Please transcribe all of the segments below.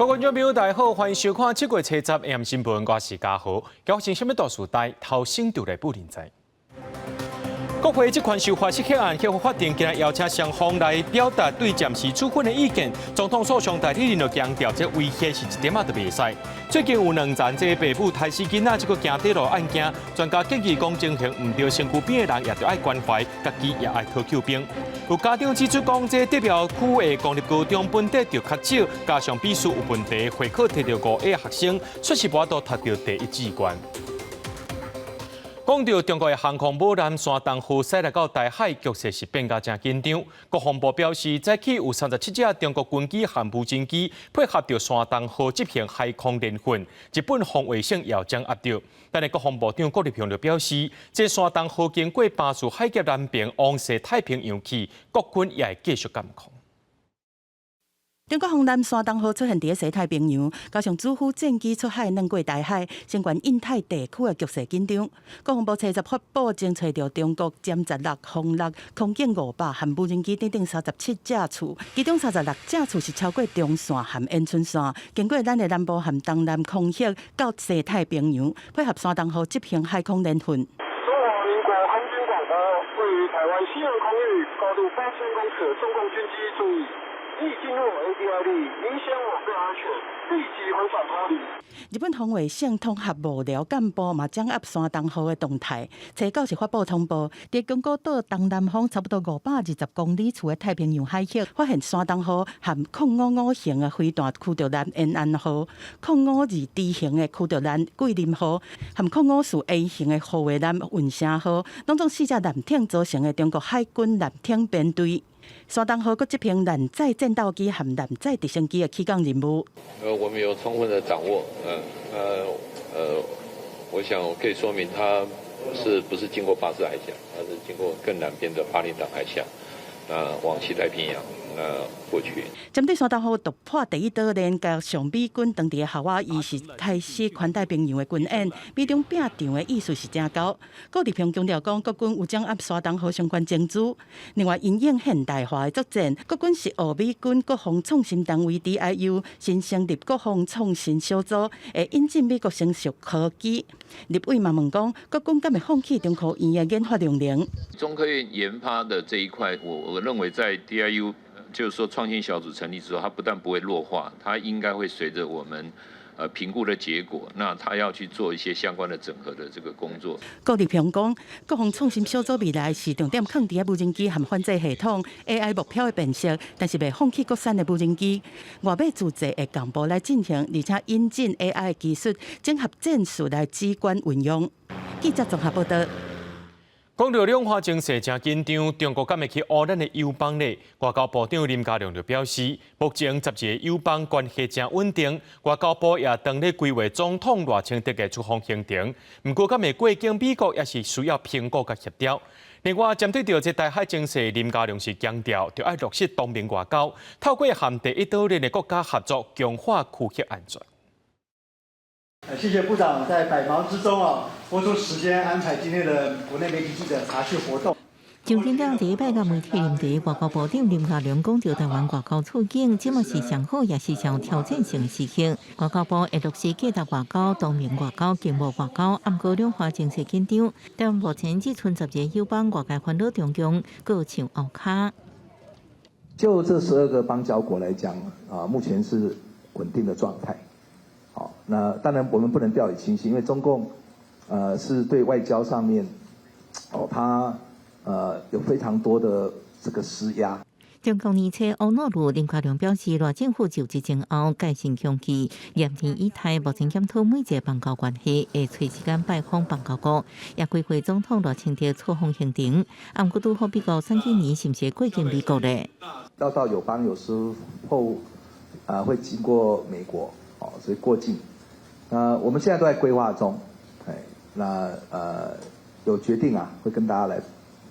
各位觀眾朋友，大家好，歡迎收看7月70 AM 新聞，我是嘉豪。發生啥物大事代，頭先就來報您知。國會職權受罰釋憲案，憲法法庭今日邀請雙方來表達對暫時處分的意見。總統訴訟代理人就強調，這違憲是一點仔都袂使。最近有兩層這爸母刣死囡仔這個行短路案件，專家建議講，情形毋對，身軀邊的人也著愛關懷，家己也愛討救兵。有家長指出講，這竹苗區的公立高中本底就較少，加上筆試有問題，會考提著五 A 學生，確實無法度讀著第一志願。講到中國的航空母艦山東號駛來到台海，局勢是變甲誠緊張。國防部表示，早起有37架中國軍機和無人機配合著山東號執行海空聯訓，日本防衛省也有掌握著。但是國防部長郭立雄就表示，這山東號經過巴士海峽南邊往西太平洋去，國軍也會繼續監控。中國航艦山東號出現佇西太平洋，加上主夫戰機出海橫過台海，相關印太地區的局勢緊張。國防部初十發布，偵測著中國殲16、轟6、空警500和無人機等等37架次，其中36架次是超過中線和延春線，經過咱的南部和東南空域到西太平洋，配合山東號執行海空聯訓。中華民國空軍廣播，位於台灣西岸空域，高度8000公尺，中共軍機注意，已進入 ADIZ，影響我方安全，立即回返脫離。日本防衛省統合幕僚幹部嘛掌握山東號的動態，初九是發布通報，佇宮古島東南方差不多520公里處的太平洋海域，發現山東號和055型的飛彈驅逐艦延安號、052 D 型的驅逐艦桂林號和054 A 型的護衛艦雲城號，攏總四隻艦艇組成的中國海軍艦艇編隊。山東號閣執行艦載戰鬥機和艦載直升機的起降任務。我們有充分的掌握，我想我可以說明，它是不是經過巴士海峽，它是經過更南邊的巴林塘海峽，往西太平洋過去。針對山東號突破第一島鏈，加上美軍當地的夏威夷是開始環太平洋的軍演，美中拼場的意思是誠高。郭立平強調講，國軍有掌握山東號相關情資。另外，因應現代化的作戰，國軍是學美軍國防創新單位 DIU 新成立國防創新小組，會引進美國成熟科技。立委嘛問講，國軍敢會放棄中科院的研發量能？中科院研發的這一塊，我認為在 DIU，就是說創新小組成立之後，它不但不會弱化，它應該會隨着我們評估的結果，那他要去做一些相關的整合的這個工作。郭立平講，國防創新小組未來是重點放佇無人機和反制系統、AI 目標的辨識，但是袂放棄國產的無人機。外買自製會同步來進行，而且引進 AI 技術，整合戰術來指觀運用。記者綜合報道。講到兩岸情勢誠緊張，中國敢會去烏咱的友邦呢？外交部長林佳龍就表示，目前12個友邦關係誠穩定，外交部也當咧規劃總統賴清德的出訪行程。毋過敢會過境美國，也是需要評估佮協調。另外，針對著這台海情勢，林佳龍是強調，著愛落實當面外交，透過和第一島鏈的國家合作，強化區域安全。謝謝部長在百忙之中啊，撥出時間安排今天的國內媒體記者茶敘活動。張天亮第一擺佮媒體面對，外交部長林佳龍講著台灣外交處境，這嘛是上好，也是上挑戰性的時刻。外交部會落實價值外交、當面外交、經貿外交，毋過兩岸情勢緊張，台灣目前只賰12個友邦外界煩惱重重，閣唱後跤。就這12個邦交國來講，啊，目前是穩定的狀態。好，那當然我們不能掉以輕心，因為中共，是對外交上面，哦，他有非常多的這個施壓。中共年初歐諾魯林佳龍表示，賴政府就職前後戒慎恐懼，嚴陣以待，目前檢討每一個邦交關係，會揣時間拜訪邦交國，也規劃總統賴清德出訪行程。毋過拄好美國選舉年是毋是會過境美國咧？要到友邦有時候啊會經過美國。哦，所以過境，那我們現在都在規劃中，哎，那有決定啊，會跟大家來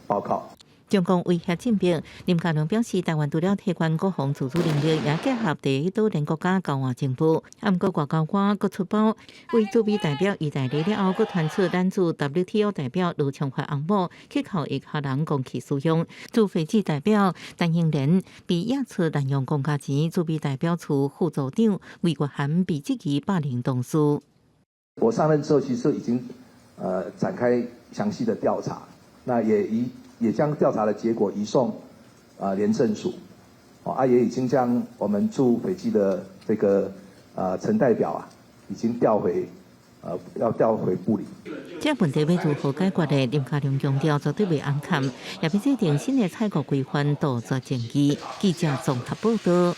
報告。中共威脅進逼，林佳龍表示，台灣除了提懸國防自主能力，也結合第一島鏈國家交換情報。毋過外交官閣出包，為駐美代表意大利了後，閣傳出咱駐 WTO 代表盧長發翁某去予伊客人公器私用。駐斐濟代表陳英蓮被驗出濫用公家錢，駐美代表處副組長魏國涵被質疑霸凌同事。我上任之後，其實已經展開詳細的調查，那也將調查的結果移送廉政署，啊也已經將我們駐斐濟的這個陳代表啊，已經調回要調回部裡。這問題欲如何解決呢？林佳龍強調絕對袂紅崁，也欲制定新的採購規範，杜絕爭議。記者綜合報道。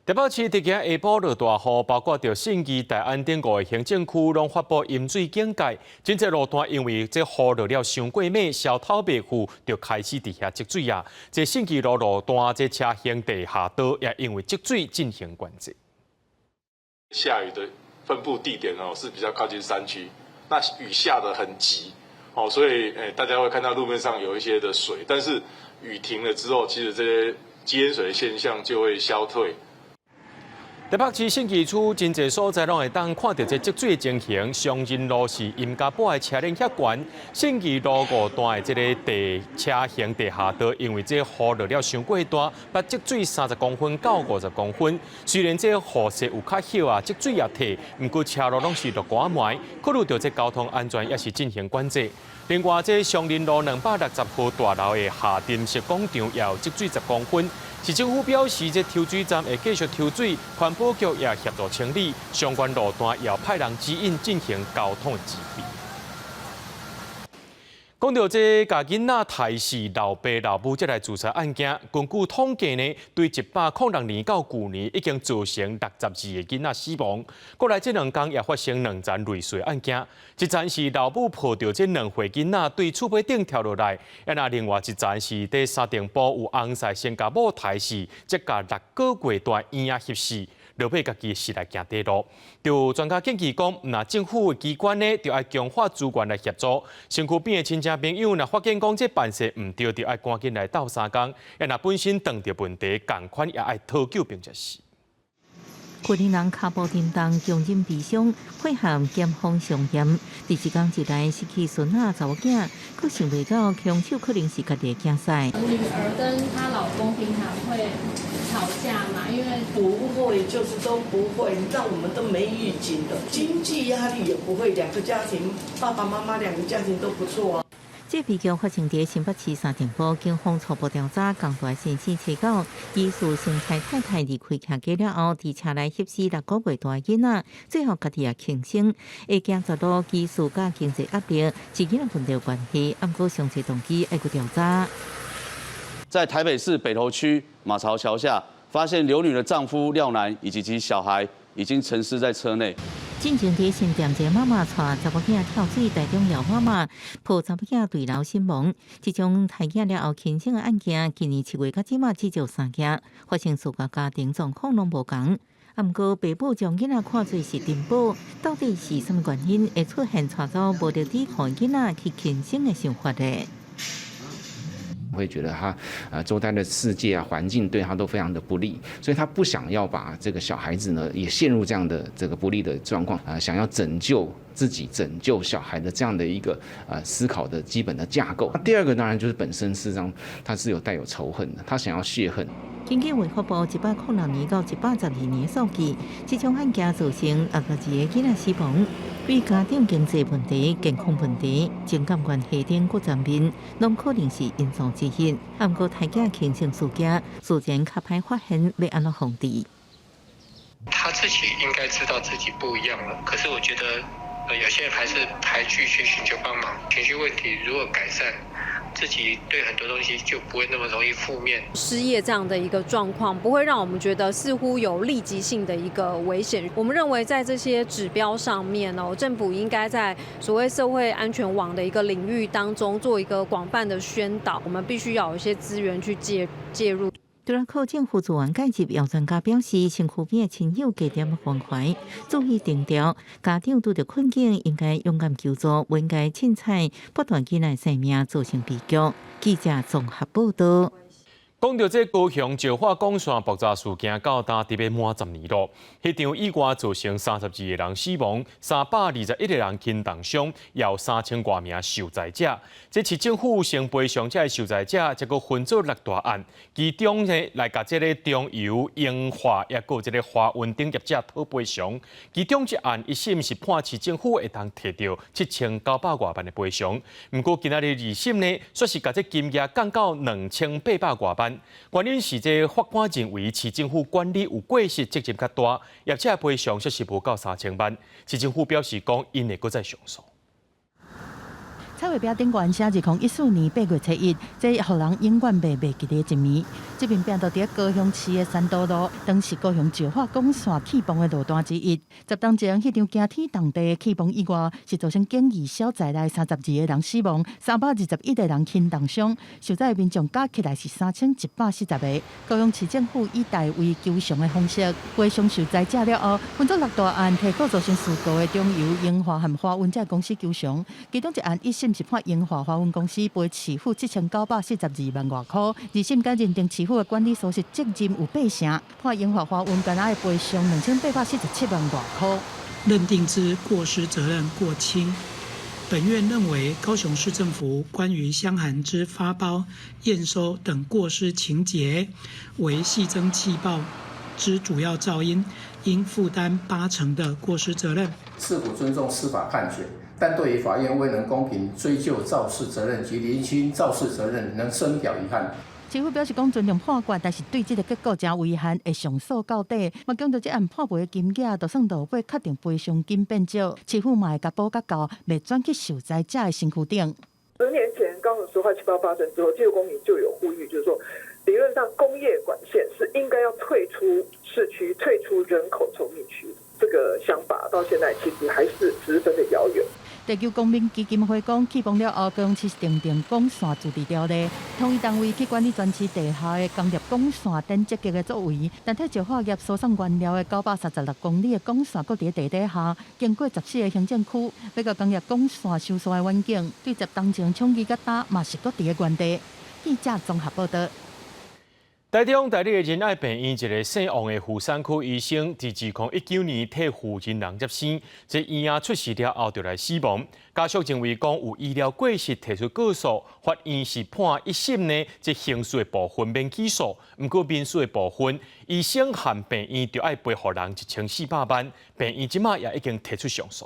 台北市佇今下晡落大雨，包括著信義、大安等五个行政區攏發布淹水警戒。真濟路段因為這雨落了傷過猛，消土袂赴，就開始佇遐積水啊。這信義路路段這車行地下道也因為積水進行管制。下雨的分布地點哦是比較靠近山區，那雨下得很急哦，所以大家會看到路面上有一些的水，但是雨停了之後，其實這些積淹水的現象就會消退。台北市信義區真濟所在攏會當看著這積水的情形，松仁路是陰家埔的車輪遐懸，信義路五段的這个地車行地下道，因為這雨落了傷過大，捌積水30公分到50公分。雖然這雨勢有較歇啊，積水也退，毋過車路攏是落瓜糜，考慮著這交通安全也是進行管制。另外，這松仁路260號大樓的下沉式廣場也有積水10公分。市政府表示，這抽水站會繼續抽水，環保局也協助清理相關路段，也派人指引進行交通的指揮。講著這共囡仔刣死老爸老母這類自殺案件，根據統計呢，對106年到舊年已經造成62個囡仔死亡。過來這兩工也發生兩件類似案件，一層是老母抱著這2歲囡仔對厝尾頂跳落來，啊若另外一層是佇三重埔有翁婿先共某刣死，這共6個月大嬰仔翕死。落尾家己死來行短路，就專家建議講，若政府的機關呢，就愛強化資源來協助。身軀邊的親戚朋友，若發現講這辦勢毋對，就愛趕緊來鬥相共。啊，若本身碰著問題，仝款也愛討救並才是。雲林人跤步沉重，強忍悲傷，配合檢方相驗。佇一工一來失去孫仔查某囝，閣想袂到兇手可能是家己的囝婿。女兒跟她老公平常會吵架嘛？因為不會，就是都不會，讓我們都沒預警的，經濟壓力也不會。兩個家庭，爸爸媽媽兩個家庭都不錯啊。這悲劇發生佇新北市三重埔，警方初步調查，江大先生揣到疑似先殺太太離開徛家了後，佇車內翕死6個月大囡仔，最後家己也輕生。會驚十路疑似佮經濟壓力是囡仔問題有關係，毋過詳細動機愛閣調查。在台北市北投區馬槽橋下，發現劉女的丈夫廖男以及其小孩已經陳屍在車內。進前佇新店一个媽媽帶查某囝跳水，台中廖媽媽抱查某囝墜樓身亡。這種刣囝了後輕生的案件，今年7月到這馬至少三件，發生數個家庭狀況攏無仝。啊，毋過爸母將囡仔看做是珍寶，到底是啥物原因會出現帶走無力抵抗囡仔去輕生的想法呢？會覺得他周遭的世界啊環境對他都非常的不利，所以他不想要把這個小孩子呢也陷入這樣的這個不利的狀況啊，想要拯救自己、拯救小孩的這樣的一個思考的基本的架構。第二個當然就是本身事實上他是有帶有仇恨的，他想要洩恨。根據衛福部106年到112年數據，這種案件造成62個囡仔死亡，對家長經濟問題、健康問題、情感關係等各層面，攏可能是因素之一。毋過，刣囝輕生事件，事前較歹發現，欲按怎防治？他自己應該知道自己不一樣了，可是我覺得，有些人還是排拒去尋求幫忙。情緒問題如果改善，自己對很多東西就不會那麼容易負面。失業這樣的一個狀況，不會讓我們覺得似乎有立即性的一個危險。我們認為在這些指標上面哦，政府應該在所謂社會安全網的一個領域當中做一個廣泛的宣導。我們必須要有一些資源去介入。除了靠政府資源介入，有專家表示，身軀邊的親友加點關懷，注意定調，家長拄著困境應該勇敢求助，毋應該凊彩剝奪囡仔生命，造成悲劇。記者綜合報道。講到這高雄石化管線爆炸事件，到今伫欲滿10年咯。彼場意外造成32個人死亡，321個人輕重傷，有3000外名受災者。這市政府先賠償這受災者，才閣分做六大案，其中呢來共這个中油、英化，抑閣這个華運等業者討賠償。其中一案一審是判市政府會當提著7900外萬的賠償，毋過今仔日二審呢，煞是共這金額降到2800外萬。原因是這法官認為市政府管理有過失，責任較大，業者賠償煞是無夠3000萬。市政府表示講，𪜶會閣再上訴。彩畫餅頂懸寫2014年8月7日，這予人永遠袂袂記得一暝。這片餅就佇高雄市的三多路，當時高雄石化管線氣崩的路段之一。10冬前，彼場驚天動地的氣崩意外，是造成簡易小在內32個人死亡，321個人輕重傷，受災的民眾加起來是3140個。高雄市政府以代為求償的方式賠償受災者了後，分做六大案提告造成事故的中油、英化和華運這公司求償。其中一案一審是判英華華運公司賠市府7942萬外箍，二審則認定市府的管理疏失責任有八成，判英華華運干焦愛賠償2847萬外箍。認定之過失責任過輕，本院認為高雄市政府關於箱涵之發包、驗收等過失情節，為繫增氣爆之主要肇因，應負擔八成的過失責任。市府尊重司法判決。但對於法院未能公平追究肇事責任及釐清肇事責任，仍深表遺憾。市府表示講尊重判決，但是對這个結果誠遺憾，會上訴到底。嘛講著這案判賠的金額，就算落尾確定賠償金變少，市府嘛會共補較夠，袂轉去受災者的身軀頂。 10年前高雄石化氣爆發生之後，自由公民就有呼籲，就是說理論上工業管線是應該要退出市區、退出人口稠密區。這個想法到現在其實還是十分的遙遠。地球公民基金會講，氣崩了後，高雄市訂定管線自治條例，統一單位去管理全市地下的工業管線等積極的作為。但替石化業輸送原料的936公里的管線，閣佇地底下，經過14個行政區，欲共工業管線修紲的遠景，對10冬前衝擊佮焦，嘛是閣佇咧原地。記者綜合報道。台中大里的仁愛病院一个姓王的婦產科醫生，佇2019年替婦人人接生，這嬰仔出世了後就來死亡。家屬認為講有醫療過失提出告訴，法院是判一審呢，這刑事的部分免起訴，毋過民事的部分，醫生和病院就愛賠予人1400萬，病院這馬也已經提出上訴。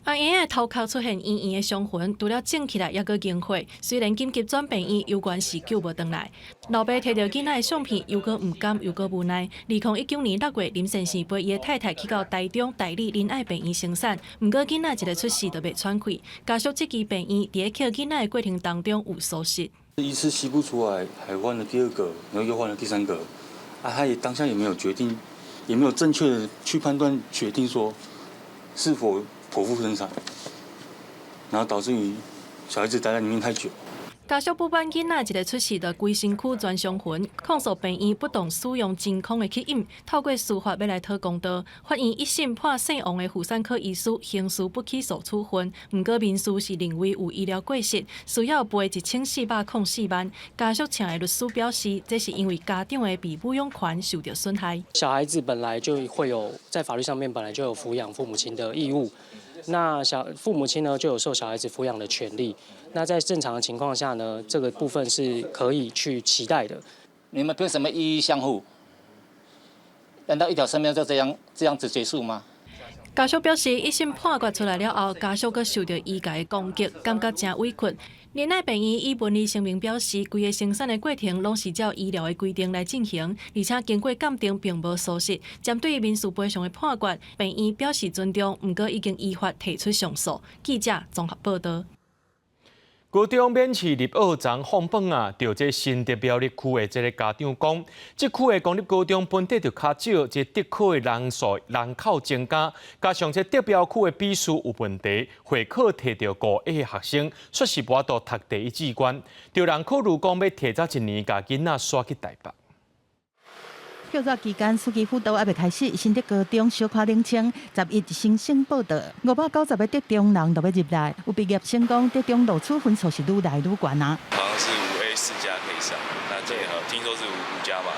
阿嬰仔頭殼出現圓圓的傷痕，除了腫起來，猶閣凝血。雖然緊急轉病院，猶原是救無轉來。老爸提著囡仔的相片，猶閣毋甘，猶閣無奈。2019年6月，林先生陪伊的太太去到台中大里仁愛病院生產，毋過囡仔一个出世就袂喘氣。家屬質疑病院佇咧抾囡仔的過程當中有疏失。一次吸不出來，還換了第二個，然後又換了第三個。啊，他也當下也沒有決定，也沒有正確的去判斷決定說是否剖腹生產，然後導致於小孩子待在裡面太久。家屬不滿囡仔一个出世就規身軀全傷痕，控訴病院不當使用真空的吸引，透過司法欲來討公道。法院一審判姓王的婦產科醫師刑事不起訴處分，毋過民事是認為有醫療過失，需要賠1404萬。家屬請的律師表示，這是因為家長的被撫養權受著損害。小孩子本來就會有在法律上面本來就有撫養父母親的義務。那小父母親呢就有受小孩子撫養的權利。那在正常的情況下呢，這個部分是可以去期待的。你們憑什麼以醫相護？難道一條生命就這樣子結束嗎？家屬表示，一審判決出來了後，家屬閣受著醫界的攻擊，感覺誠委屈。仁愛病院以文字聲明表示，規个生產的過程攏是照醫療的規定來進行，而且經過鑑定並無疏失。針對民事賠償的判決，病院表示尊重，毋過已經依法提出上訴。記者綜合報道。高中免試入學昨放榜啊，著這新竹苗栗區的這个家長講，這區的公立高中分地就較少，這得考的人數人口增加，加上這達標區的比數有問題，會考提著5A 的學生，煞是無法度讀第一志願，著人考慮講欲提早一年共囡仔徙去台北。票選期間，暑期輔導猶未開始，新竹高中小可冷清。11新生報到，590個竹中人都欲入來。有畢業生講，竹中錄取分數是愈來愈懸啊。好像是5A 4+可以上，那今年好聽說是5+吧？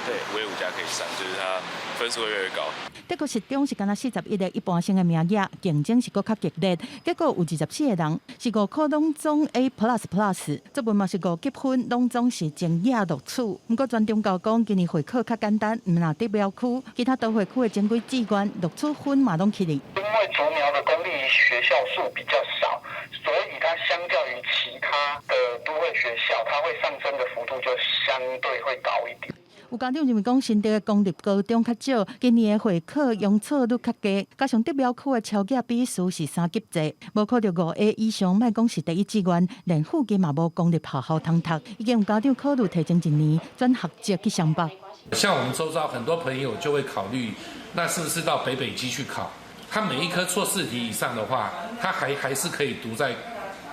對，5A 5+可以上，就是他分數會越來越高。德國實中是干焦41個一般生的名額，競爭是閣較激烈。結果有24個人是五科攏總 A plus plus，作文嘛是5級分，攏總是精英錄取。毋過全中教講，今年會考較簡單，毋若達標區，其他都會區的前幾志願錄取分嘛攏起哩。因為竹苗的公立學校數比較少，所以它相較於其他的都會學校，它會上升的幅度就相對會高一點。有家長認為講，新竹的公立高中較少，今年的會考容錯率較低，加上達標區的超額比數是三級制，無考著5A 以上，莫講是第一志願，連附近嘛無公立學校通讀，已經有家長考慮提前一年轉學籍去雙北。像我們周遭很多朋友就會考慮，那是不是到北北基去考？他每一科錯四題以上的話，他還是可以讀在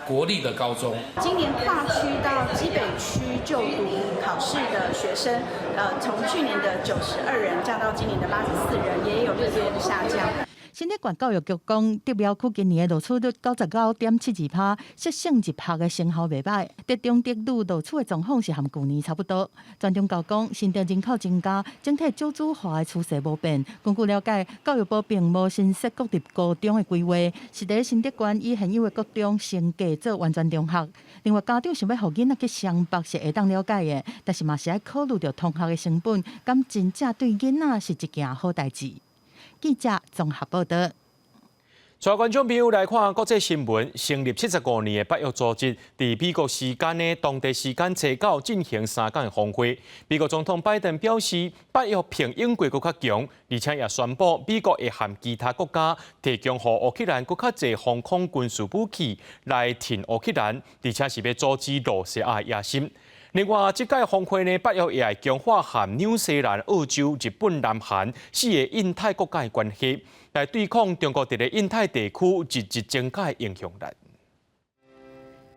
國立的高中。今年跨區到基北區就讀考試的學生，從去年的92人降到今年的84人，也有略略的下降。新竹縣教育局講，竹苗區今年的錄取率99.72%，適性入學的成效袂䆀。竹中竹女錄取的狀況是和舊年差不多。全中教講，新竹人口增加，整體少子化的趨勢無變。根據了解，教育部並無新設國立高中的規劃，是佇新竹縣以現有的國中升格做完全中學。另外，家長想欲予囡仔去雙北是會當了解的，但是嘛是愛考慮著通學的成本，敢真正對囡仔是一件好代誌。記者綜合報道。帶觀眾朋友來看國際新聞，成立75年的北約組織，佇美國時間的當地時間初九進行3工的峰會。美國總統拜登表示，北約比英國閣較強，而且也宣布美國會和其他國家提供予烏克蘭閣較濟防空軍事武器來挺烏克蘭，而且是欲阻止羅西亞野心。另外，這屆峰會呢，北約也會強化和紐西蘭、澳洲、日本、南韓四个印太國家的關係，來對抗中國佇咧印太地區日益增加的影響力。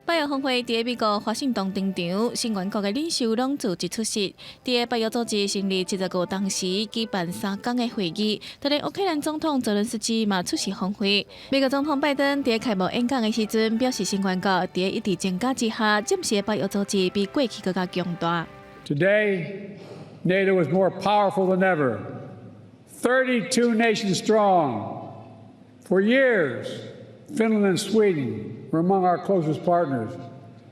北約峰會佇美國華盛頓登場，成員國的領袖攏組織出席。佇北約組織成立75當時舉辦3工的會議，就連烏克蘭總統澤倫斯基嘛出席峰會。美國總統拜登佇開幕演講的時陣表示，成員國佇一直增加之下，暫時的北約組織比過去閣較強大。 Today, NATO is more powerful than ever. 32 nations strong. For years, Finland and Sweden were among our closest partners.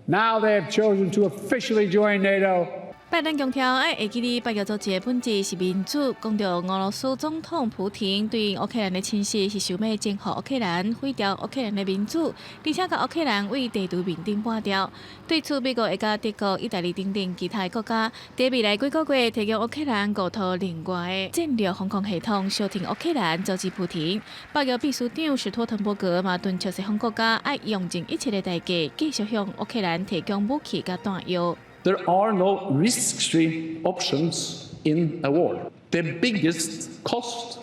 Now they have chosen to officially join NATO. 拜登強調，愛會記得北約組織的本質是民主。講著俄羅斯總統普廷對烏克蘭的侵襲是想欲征服烏克蘭、毀掉烏克蘭的民主，而且共烏克蘭對地圖面頂抹掉。對此，美國會佮德國、意大利等等其他國家，佇未來幾個月提供烏克蘭五套另外的戰略防空系統，相挺烏克蘭阻止普廷。北約秘書長史托滕伯格嘛敦促西方國家愛用盡一切的代價，繼續向烏克蘭提供武器佮彈藥。 There are no risk-free options in a war. The biggest cost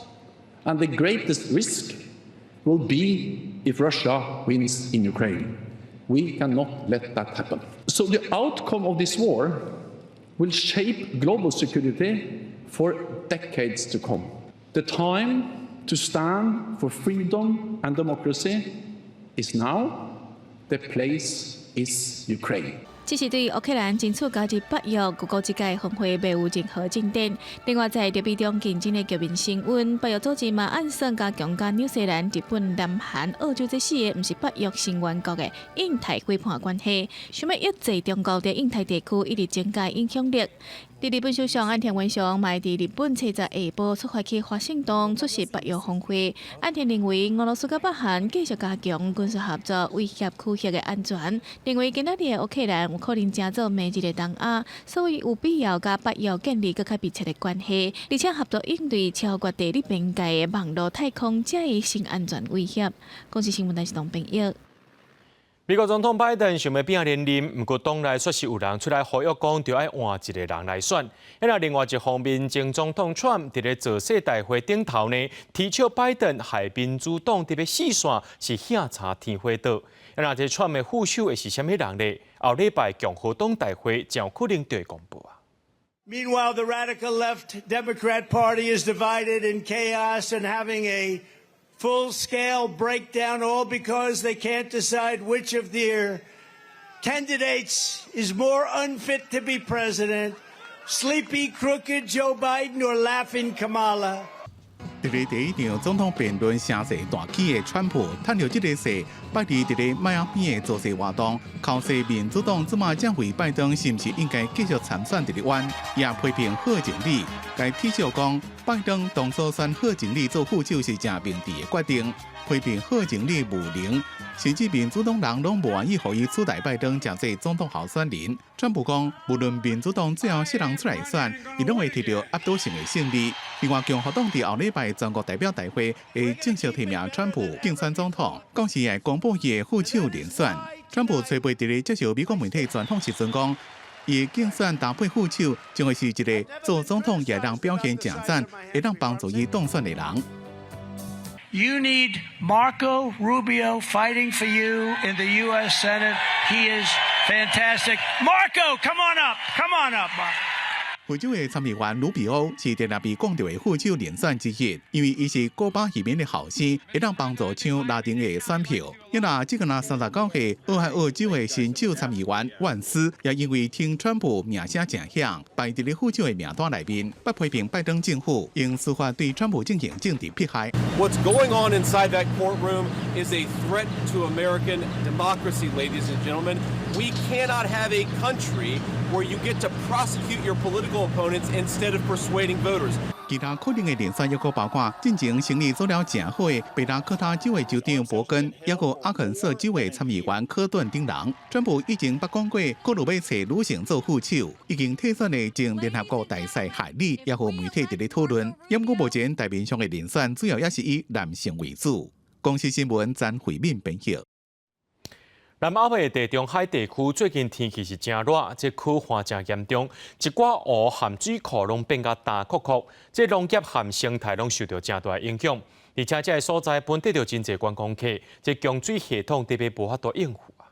and the greatest risk will be if Russia wins in Ukraine. We cannot let that happen. So the outcome of this war will shape global security for decades to come. The time to stand for freedom and democracy is now. The place is Ukraine. 這是對烏克蘭爭取加入北約，據講這屆峰會未有任何進展。另外，在特別中競爭的局面升溫，北約組織嘛按算加強佮紐西蘭、日本、南韓、澳洲這四个毋是北約成員國的印太夥伴關係，想欲抑制中國佇印太地區一直增加影響力。佇日本首相岸田文雄嘛佇日本初十下晡出發去華盛頓出席北約峰會。岸田認為俄羅斯佮北韓繼續加強軍事合作，威脅區域的安全。認為今仔日的烏克蘭有可能成做明日的東亞，所以有必要佮北約建立閣較密切的關係，而且合作應對超越地理邊界的網路太空這一新安全威脅。公視新聞台是董編譯。美國總統拜登想欲拼連任，毋過黨內煞是有人出來呼籲講，著愛換一個人來選。那另外一方面，前總統川普佇咧造勢大會頂頭呢，提笑拜登害民主黨特別四線是向查天花道。那這川普的副手會是啥物人呢？後禮拜共和黨大會將可能就會公布啊。 Meanwhile, the radical left Democrat Party is divided in chaos and having a full-scale breakdown, all because they can't decide which of their candidates is more unfit to be president, sleepy, crooked Joe Biden or laughing Kamala. 佇咧第一場總統辯論聲勢大起的川普，趁著這个勢，拜二佇咧邁阿密的造勢活動，剾洗民主黨這馬正為拜登是毋是應該繼續參選佇咧冤，也批評賀錦麗，共恥笑講拜登當初選賀錦麗做副手是誠明智的決定，批評賀錦麗無能，甚至民主黨人攏無願意予伊取代拜登成做總統候選人。川普講，無論民主黨最後啥人出來選，伊攏會摕著壓倒性的勝利。另外，共和黨佇後禮拜全國代表大會會正式提名川普競選總統，到時會公布伊的副手人選。川普初八佇咧接受美國媒體專訪時陣講，伊競選搭配副手將會是一个做總統也當表現誠讚，會當幫助伊當選的人。 You need Marco Rubio fighting for you in the U.S. Senate. He is fantastic. Marco, come on up. Come on up, Marco. 佛州的參議員魯比歐是定定被講著的副手人選之一，因為伊是古巴移民的後生，會當幫助搶拉丁裔選票。因為這个若39歲俄亥俄州的新手參議員萬斯，也因為挺川普名聲誠響，排佇咧副手的名單內面，捌批評拜登政府用司法對川普進行政治迫害。 What's going on inside that courtroom is a threat to American democracy, ladies and gentlemen. We cannot have a country where you get to prosecute your political opponents instead of persuading voters. 其他可能的人選，猶閣包括進前生意做了誠好的北達科他州的州長伯根，抑閣阿肯色州的參議員科頓等人。川普以前捌講過，考慮欲揣女性做副手，已經退選的前聯合國大使海利，也予媒體佇咧討論。毋過目前台面上的人選，主要也是以男性為主。公視新聞詹慧敏編譯。南歐的地中海地區最近天氣是誠熱，這乾旱誠嚴重，一寡湖和水庫攏變甲焦涸涸，這農業和生態攏受著誠大的影響。而且這个所在本地著真濟觀光客，這供水系統特別無法度應付啊。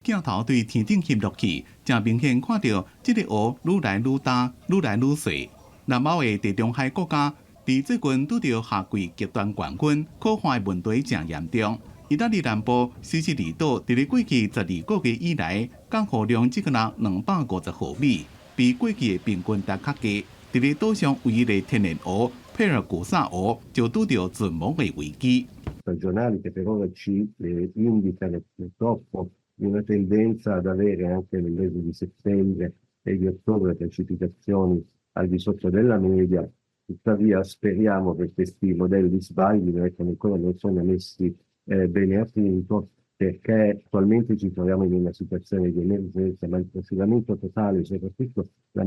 鏡頭對天頂翕落去，誠明顯看著這个湖愈來愈焦，愈來愈細。南歐的地中海國家，佇最近拄著夏季極端高溫，乾旱的問題誠嚴重。意大利南部西西里島，佇咧過去12個月以來，降雨量只敢若250毫米，比過去的平均值較低。佇咧島上唯一的天然湖佩爾古薩湖就拄著存亡的危機。 Stagionali che per ora ci indicano purtroppo una tendenza ad avere anche nel mese di settembre e di ottobre precipitazioni al di sotto della media. Tuttavia speriamo che questi modelli sbaglino e che ancora non sono messi bene a punto, perché attualmente ci troviamo in una situazione di emergenza, ma il prosciugamento totale, soprattutto la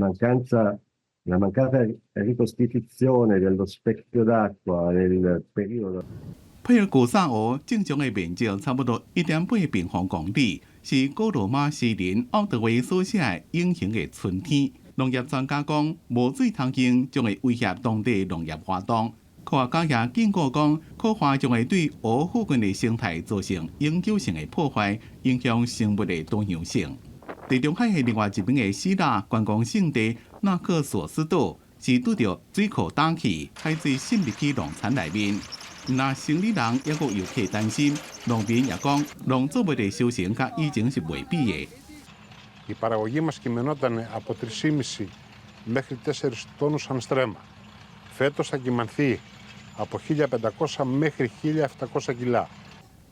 mancata ricostituzione dello specchio d'acqua nel periodo 佩爾古薩湖正常的面積差不多1.8平方公里，是古羅馬詩人奧德維所寫的《永恆的春天》。農業專家講，無水通用將會威脅當地農業活動。科學家也警告講，乾旱將會對湖附近的生態造成永久性的破壞，影響生物的多樣性。地中海的另外一邊的希臘觀光勝地納克索斯島，是拄著水庫焦去，海水滲入去農田內面。若生理人抑閣遊客擔心，農民也講，農作物的收成佮以前是袂比的。 Η παραγωγή μας κυμαινόταν από 3,5 μέχρι 4 τόνους ανά στρέμμα. Φέτος θα κυμανθεί από 1.500 μέχρι 1.700 κιλά.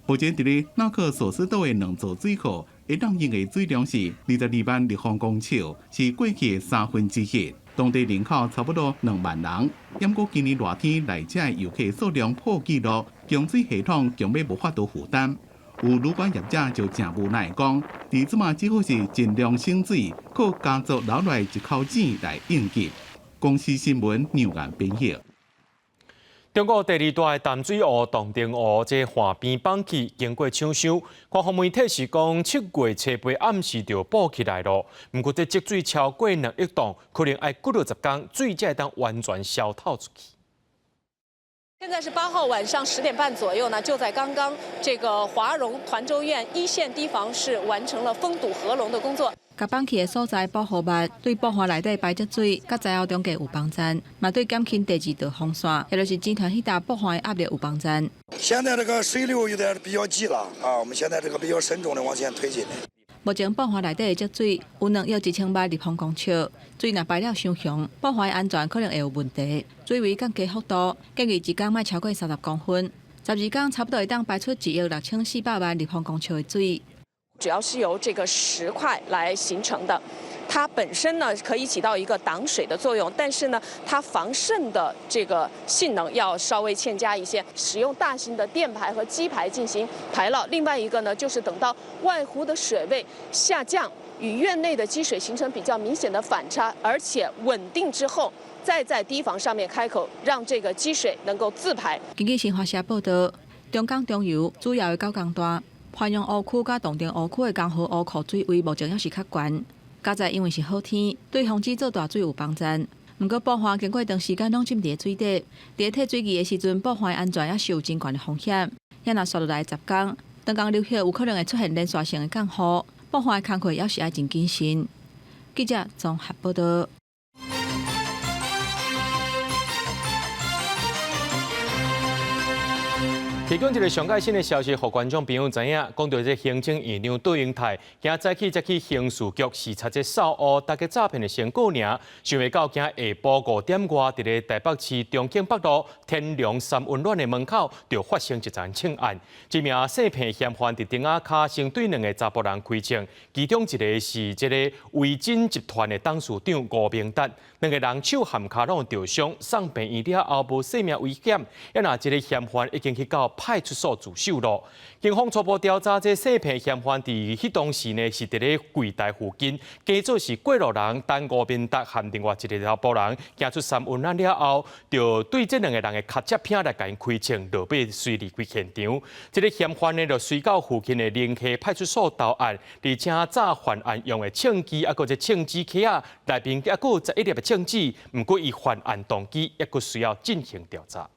目前佇咧納克索斯島的兩座水庫，會當用的水量是22萬立方公尺，是過去的1/3。當地人口差不多2萬人，毋過今年熱天來遮的遊客數量破紀錄，供水系統強欲無法度負擔。有旅館業者就誠無奈講，佇這馬只好是盡量省水，靠家族留落來一口井來應急。公視新聞楊岩編譯。中國第二大的淡水湖洞庭湖，這岸邊崩去，經過搶修，官方媒體是講7月初8暗時就補起來囉。毋過這積水超過2億噸，可能愛幾60工，水才會當完全消透出去。現在是8號晚上10點半左右呢，就在剛剛，這個華容團洲堰一線堤防是完成了封堵合龍的工作。共崩去的所在補護物，對補岸內底排積水，佮災後中間有幫助，嘛對減輕第二道防線，也就是集團彼搭補岸的壓力有幫助。現在這個水流有點比較急了啊，我們現在這個比較慎重的往前推進。目前補岸內底的積水有2億1000萬立方公尺，水若排了傷強，補岸的安全可能會有問題。水位降低幅度建議一工莫超過30公分，12工差不多會當排出1億6400萬立方公尺的水。主要是由這個石塊來形成的，它本身呢可以起到一個擋水的作用，但是呢，它防滲的這個性能要稍微欠佳一些。使用大型的電排和機排進行排澇。另外一個呢，就是等到外湖的水位下降，與院內的積水形成比較明顯的反差，而且穩定之後，再在堤防上面開口，讓這個積水能夠自排。根據新華社報道，長江中游主要的九江段。鄱陽湖區佮洞庭湖區的江河湖庫水位目前猶是較懸，佳哉因為是好天，對防止做大水有幫助。毋過補岸經過長時間攏浸佇水底，佇退水期的時陣，補岸安全猶是有真懸的風險。若紲落來10工，長江流域有可能會出現連續性的降雨，補岸的工課猶是愛真謹慎。記者綜合報道。提供一个上蓋新的消息，予觀眾朋友知影。講到這行政院長卓榮泰，今早起才去刑事局視察這掃烏打擊詐騙的成果爾，想袂到今下晡5點外，佇咧台北市中正北路天龍三溫暖的門口，就發生一樁槍案。這名詐騙嫌犯佇頂仔跤先對兩个查埔人開槍，其中一个是這个維珍集團的董事長吳明達，兩个人手和跤攏著傷，送病院了後無性命危險。啊若這个嫌犯已經去到派出所自首囉。警方初步調查，這詐騙嫌犯佇彼當時呢是佇咧櫃台附近，假做是過路人，等吳明達和另外一个查埔人行出三溫暖了後，就對這兩个人的跤跡片來共𪜶開槍，落尾隨離開現場。這个嫌犯呢就隨到附近的寧溪派出所投案，而且詐犯案用的槍支，猶閣這槍支盒仔內面猶閣有11粒的槍支，毋過伊犯案動機猶閣需要進行調查。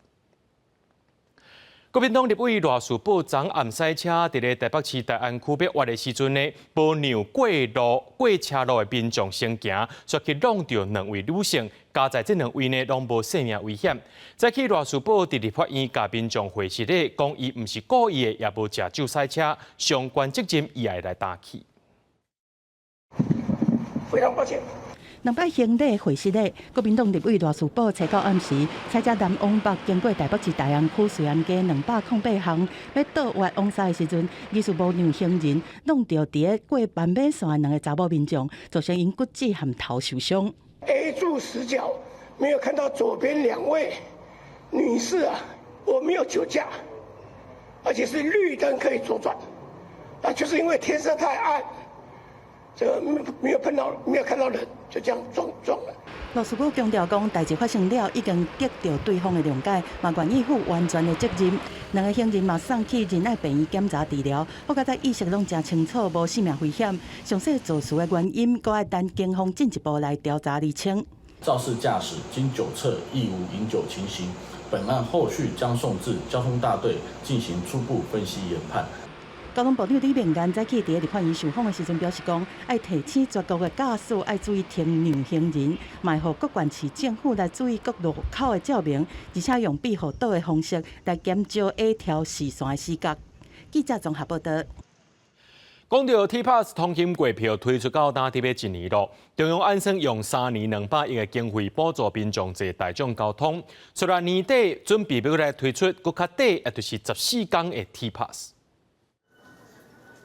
國民黨立委賴士葆昨暗賽車佇咧台北市大安區欲彎的時陣呢，無讓過路過車路的民眾先行，煞去挵著兩位女性，佳哉這兩位呢攏無性命危險。早起賴士葆佇立法院共民眾回釋咧，講伊毋是故意的，也無食酒賽車，相關責任伊愛來擔起。非常抱歉。兩擺行禮會失禮，國民黨立委賴士葆初九暗時，開車南往北經過台北市大安區瑞安街208巷，欲倒彎往西的時陣，疑似無讓行人挵著佇咧過斑馬線的兩个查某民眾，造成𪜶骨折和頭受傷。 A 柱死角沒有看到左邊兩位女士啊，我沒有酒駕，而且是綠燈可以左轉，啊，就是因為天色太暗。這個沒有碰到，沒有看到人，就這樣撞撞了。賴士葆強調講，代誌發生了，已經得到對方的諒解，嘛願意負完全的責任。兩個行人嘛送去仁愛病院檢查治療，好佳哉意識攏誠清楚，無性命危險。詳細肇事的原因，閣愛等警方進一步來調查釐清。肇事駕駛經酒測亦無飲酒情形，本案後續將送至交通大隊進行初步分析研判。交通部長李明彥早起佇咧立法院受訪的時陣表示講，愛提醒全國的駕駛愛注意停讓行人，嘛會予各縣市政府來注意各路口的照明，而且用庇護島的方式來減少下調視線的死角。記者綜合報道。講到 T-Pass 通勤月票推出到今欲一年囉，中央按算用3年200億的經費補助民眾坐大眾交通，雖然年底準備欲來推出閣較短，也就是14工的 T-Pass。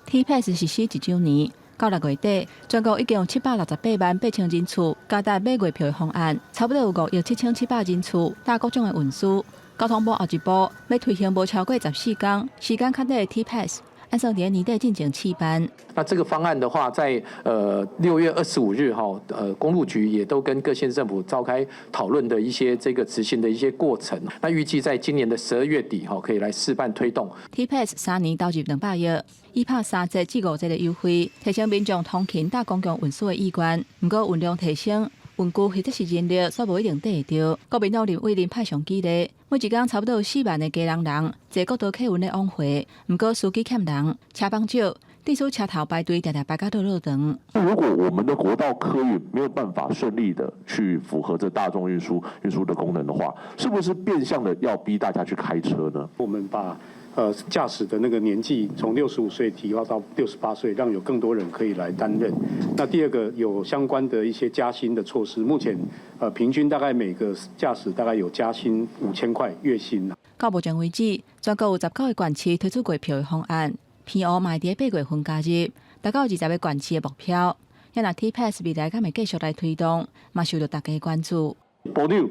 T-Pass 實施一週年，到6月底，全國已經有768萬8千人次加搭買月票的方案，差不多有5億7700人次搭各種的運輸。交通部後一步欲推行無超過14工、時間較短的 T-Pass，按按算佇年底進前試辦。那這個方案的話，在6月25日哈，公路局也都跟各縣政府召開討論的一些這個執行的一些過程。那預計在今年的12月底哈，可以來試辦推動。 T-Pass 3年投入200億，以拍3折至5折的優惠，提升民眾通勤搭公共運輸的意願。毋過運量提升，運具或者是人力，煞無一定綴會著。國民黨立委林派上舉例，每一工差不多有4萬个基隆人坐國道客運咧往回，毋過司機欠人，車班少，致使車頭排隊，定定排甲落落長。如果我們的國道客運沒有辦法順利的去符合這大眾運輸的功能的話，是不是變相的要逼大家去開車呢？我們把駕駛的那個年紀從65歲提高到68歲，讓有更多人可以來擔任。那第二個有相關的一些加薪的措施，目前平均大概每個駕駛大概有加薪5000塊月薪。到目前為止，全國有19個縣市推出月票的方案，澎湖嘛佇8月份加入，達到20個縣市的目標。若 T-Pass 未來敢會繼續來推動，嘛受著大家關注。部長，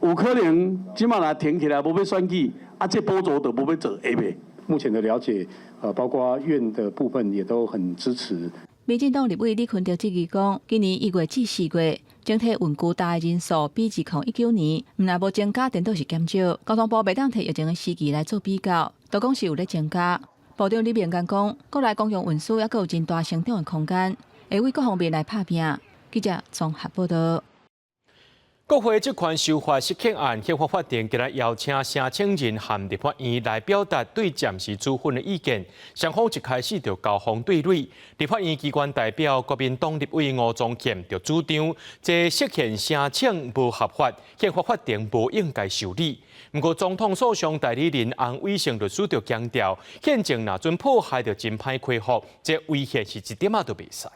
有可能這馬若停起來無欲選舉，啊，這補助就無欲做，會袂？目前的了解，包括院的部分也都很支持。民進黨立委李坤哲質疑講，今年1月至4月，整體運具搭的人數比2019年，毋但無增加，顛倒是減少。交通部袂當提疫情的時期來做比較，都講是有咧增加。部長李明堅講，國內公共運輸猶閣有真大成長的空間，會為各方面來拍拚。記者綜合報道。國會職權修法釋憲案，憲法法庭今日邀請聲請人和立法院來表達對暫時處分的意見。雙方一開始就交鋒對壘，立法院機關代表國民黨立委吳宗憲就主張，這釋憲聲請無合法，憲法法庭無應該受理。毋過總統訴訟代理人洪偉成律師就強調，憲政若準破壞就真歹恢復，這違憲是一點仔都袂使。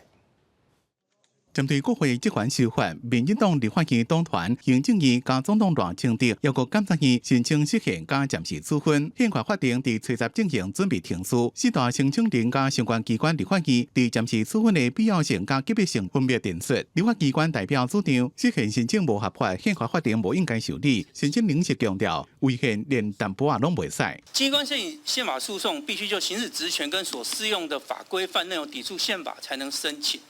針對國會職權修法，民進黨立法院黨團、行政院佮總統賴清德，抑閣監察院申請釋憲佮暫時處分，憲法法庭佇初十進行準備程序，四大聲請人佮相關機關立法院佇暫時處分的必要性佮急迫性分別陳述。立法機關代表主張釋憲申請無合法，憲法法庭無應該受理。申請人是強調違憲連淡薄仔攏袂使。機關申請憲法訴訟必須就行使職權跟所適用的法規範內容抵觸憲法才能申請。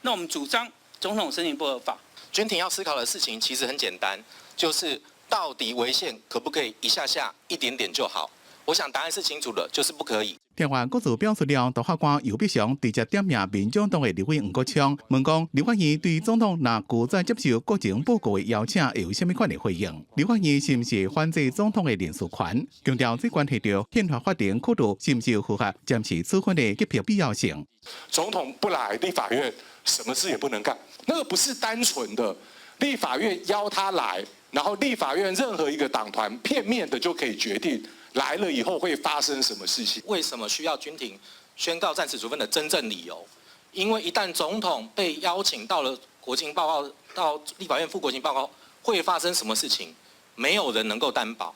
那我們主張總統申請不合法。軍庭要思考的事情其實很簡單，就是到底違憲可不可以一下下一點點就好？我想答案是清楚的，就是不可以。另外，各自表述了，大法官游必祥直接點名民眾黨的立委黃國昌，問講立法院對總統若拒絕接受國情報告的邀請，會有啥物款的回應？立法院是毋是反制總統的人事權？強調這關係著憲法法庭考慮是毋是符合暫時處分的急迫必要性。總統不來，立法院什麼事也不能幹。那個不是單純的立法院邀他來，然後立法院任何一個黨團片面的就可以決定來了以後會發生什麼事情。為什麼需要軍庭宣告暫時處分的真正理由？因為一旦總統被邀請到了國情報告，到立法院附國情報告，會發生什麼事情？沒有人能夠擔保。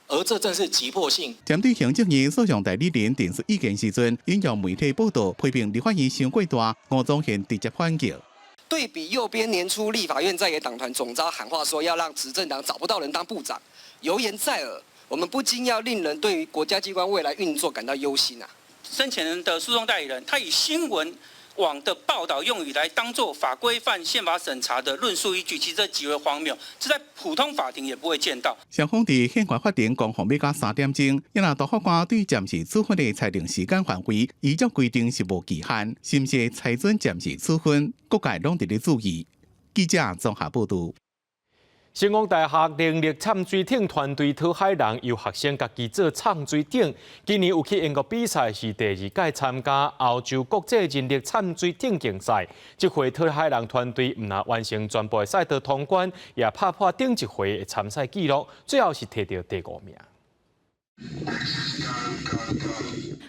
而這正是急迫性。針對行政院訴訟代理人陳述意見時陣，引用媒體報道批評立法院傷過大，吳宗憲直接反擊。對比右邊年初立法院在野黨團總召喊話，說要讓執政黨找不到人當部長，油言在耳，我們不禁要令人對於國家機關未來運作感到憂心啊！申請人的訴訟代理人，他以新聞網的報道用語來當做法規範憲法審查的論述依據，其實這極為荒謬，這在普通法庭也不會見到。雙方佇憲法法庭攻防欲到3點鐘，因為大法官對暫時處分的裁定時間範圍，依照規定是無期限，是毋是裁准暫時處分，各界攏佇咧注意。記者綜合報道。成功大學人力潛水艇團隊討海人由學生家己做潛水艇，今年有去英國比賽，是第二屆參加歐洲國際人力潛水艇競賽。這回討海人團隊毋但完成全部的賽道通關，也拍破頂一回的參賽紀錄，最後是摕著第五名。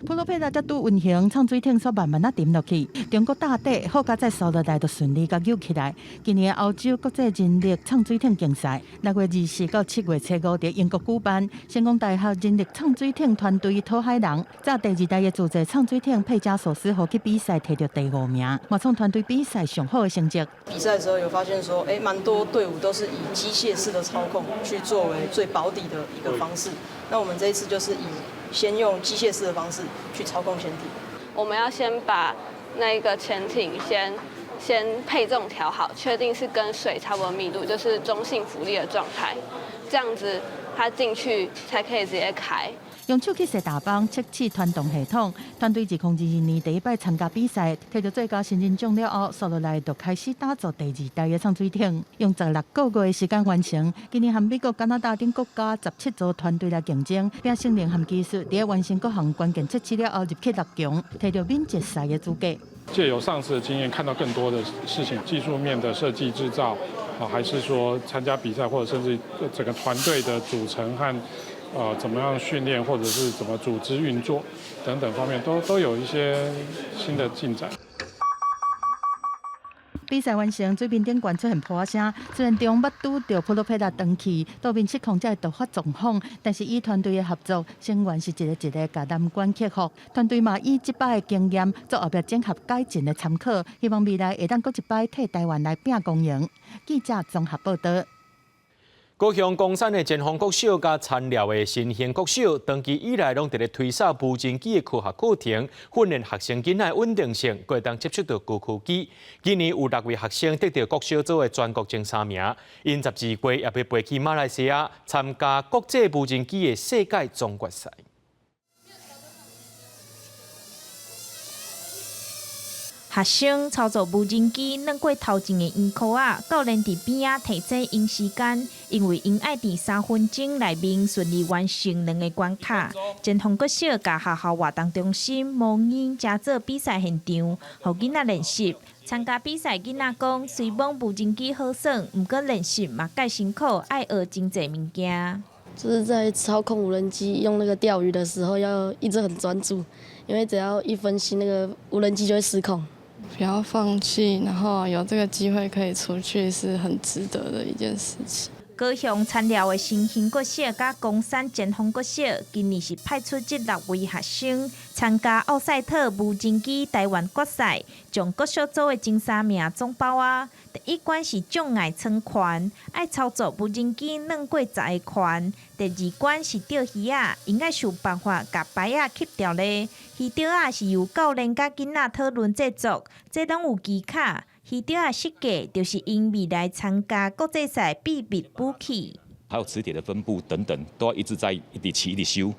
普羅佩拉才拄運行，潛水艇煞慢慢仔沉落去。中國大底好佳哉掃落來，就順利共救起來。今年歐洲國際人力潛水艇競賽，6月24到7月初五佇英國舉辦。成功大學人力潛水艇團隊討海人，駕第二代的自製潛水艇佩加索斯號去比賽，摕著第五名，嘛創團隊比賽上好的成績。比賽的時候有發現說，蠻多隊伍都是以機械式的操控去作為最保底的一個方式。那我們這一次就是以先用機械式的方式去操控潛艇，我們要先把那個潛艇先配重調好，確定是跟水差不多密度，就是中性浮力的狀態，這樣子它進去才可以直接開。用手去踅大枋測試傳動系統，團隊2022年第一擺參加比賽，摕著最佳新人獎了後，紲落來就開始打造第二代的送水艇，用16個月的時間完成。今年和美國、加拿大等國家17組團隊來競爭，憑性能和技術，佇完成各項關鍵測試了後，入去六強，摕著免決賽的資格。借由上次的經驗，看到更多的事情，技術面的設計製造，啊，還是說參加比賽，或者甚至整個團隊的組成和怎麼樣訓練，或者是怎麼組織運作等等方面，都有一些新的進展。比賽完成，水面頂懸出現噗仔聲，雖然中捌拄著普羅佩拉斷氣，舵面失控才會突發狀況，但是以團隊的合作，成員是一個一個共難關克服。團隊嘛以這擺的經驗做後壁整合改進的參考，希望未來會當閣一擺替台灣來拼光榮。記者綜合報導。高雄岡山的前鋒國小佮田寮的新興國小，長期以來攏佇咧推捒無人機的科學課程，訓練學生囡仔穩定性，閣會當接觸著高科技。今年有六位學生得著國小組的全國前三名，𪜶12月也欲飛去馬來西亞參加國際無人機的世界總決賽。學生操作無人機，轉過頭前的圓箍仔，教練佇邊仔提醒𪜶時間，因為𪜶愛佇3分鐘內面順利完成兩个關卡。前鋒國小佮學校活動中心模擬成做比賽現場，予囡仔練習。參加比賽囡仔講，雖罔無人機好耍，毋過練習嘛蓋辛苦，愛學真濟物件。就是在操控無人機用那個釣魚的時候，要一直很專注，因為只要一分心，那個無人機就會失控。不要放棄，然後有這個機會可以出去是很值得的一件事情。高雄田寮的新興國小佮岡山前鋒國小，今年是派出這六位學生參加奧賽特無人機台灣決賽，將國小組的前三名總包啊。第一關是障礙衝環，愛操作無人機轉過10个圈；第二關是釣魚仔，𪜶愛想辦法共排仔吸牢咧。魚釣仔是由教練佮囡仔討論製作，這攏有技巧。魚釣仔設計就是𪜶未來參加國際賽秘密武器。還有磁鐵的分布等等，都要一直在一直試一直修。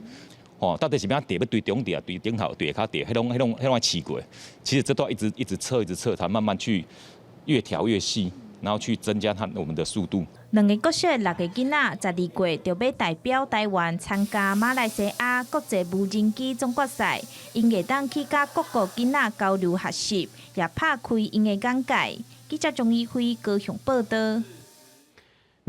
哦，到底是欲按怎佇，欲對中佇啊，對頂頭對下跤佇，彼攏彼攏彼攏愛試過。其實這都要一直一直測，一直測，才慢慢去越調越細，然後去增加它我們的速度。兩个國小的六個囡仔，12月就欲代表台灣參加馬來西亞國際無人機總決賽，𪜶會當去佮各國囡仔交流學習，也拍開𪜶的眼界。記者鍾怡輝高雄報導。